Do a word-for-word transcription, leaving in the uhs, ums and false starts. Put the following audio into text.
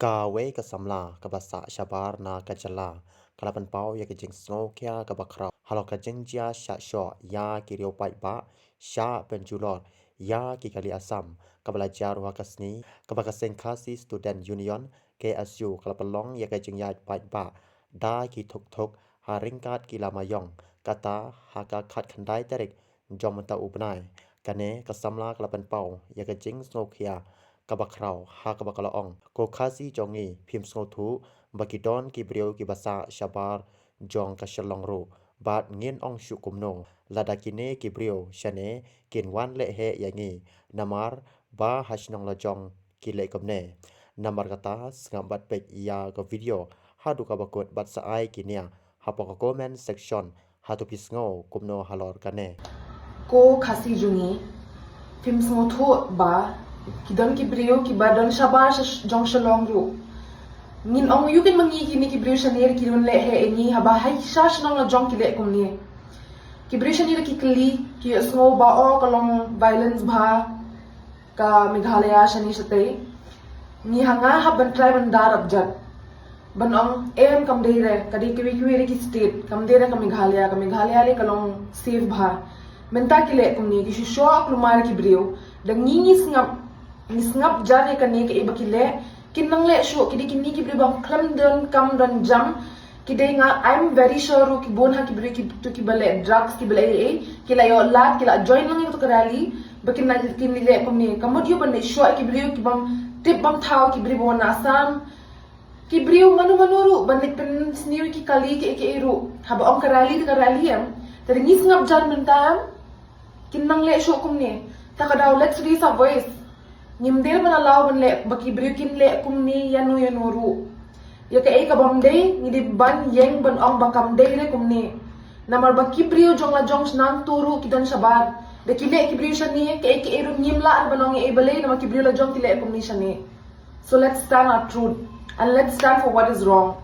Kawei ka samla kaba sah shabar na ka jylla ka la pynpaw ïa ka jingsngewkhia kaba khraw halor ka jingjia shah shoh ïa ki riew paidbah shah pynjulor ïa ki kali Assam, kaba la jia ruh ha ka sngi kaba ka seng Khasi Student Union, K S U, ka la pynlong ïa ka jingïaid paidbah da ki thuk thuk ha ryngkat ki lama ïong, kata ha ka khatkhyndai tarik jong mynta u bnai. Kane ka samla ka la pynpaw ïa ka jingsngewkhia kaba khraw ha kaba ka la ong: Ko Khasi jong ngi, phim sngewthuh ba ki don ki briew kiba sah shabar jong ka Shillong ruh, bad ngin ong shuh kumno, lada kine ki briew shane kin wan leh heh ïa ngi, namar ba ha shnong la jong ki leh kumne. Namar kata, sngap bad peit ïa ka video haduh kaba kut bad sa ai ki nia hapoh ka comment section, hato phi sngew kumno halor kane. Ko Khasi jong ngi, phim sngewthuh ba ki don ki briew kiba don shabar sha jong Shillong ruh. Ngin ong ïa kin ma ngi kine ki briew shane ki don leh heh ïa ngi, haba ha sha shnong la jong ki leh kumne. Ki briew shane ki kylli, ki ïohsngew ba o ka long violence bha ka Meghalaya shane shatei. Ngi ha nga hap ban try ban da rap jat, ban ong em, kam dei re, ka dei kiwei kiwei re ki state, kam dei re ka Meghalaya, ka Meghalaya le ka long safe bha. Mynta ki leh kumne, ki shu shoh kulmar ki briew. Da ngi ngi sngap, ngi sngap jar ïa kane kaei ba ki leh. Kin nang leh shuh, ki dei kine ki briew bym khlem don kam don jam. Ki dei, nga, I'm very sure ruh ki bun ha ki briew ki tu kiba leh drugs, kiba leh ei ei, ki la ïoh lad, ki la join lang ïa ka rally, ba kin la, kin leh kumne. Ka mut ïoh ban leh shuh ki briew kibym tip bym thaw, ki briew ba wan na Assam, ki briew mano mano ruh, ban leh pynsniew ki kali kiei kiei ruh. Haba ong ka rally, ka rally em. Te ngi sngap jar mynta em. Kin nang leh shuh kumne. Ta ka daw, let's raise our voice. Ngim dei ban allow ban leh ba ki briew kin leh kumne ïa no ïa no ruh. Ïa kaei ka bym dei, ngi dei ban ïeng ban ong ba kam dei re kumne. Namar ba ki briew jong la jong shnong to ruh ki don shabar. Da ki leh ki briew shane, kaei kaei ruh ngim lah ban ong ei ei balei, namar ki briew la jong ki leh kumne shane. So let's stand our truth and let's stand for what is wrong.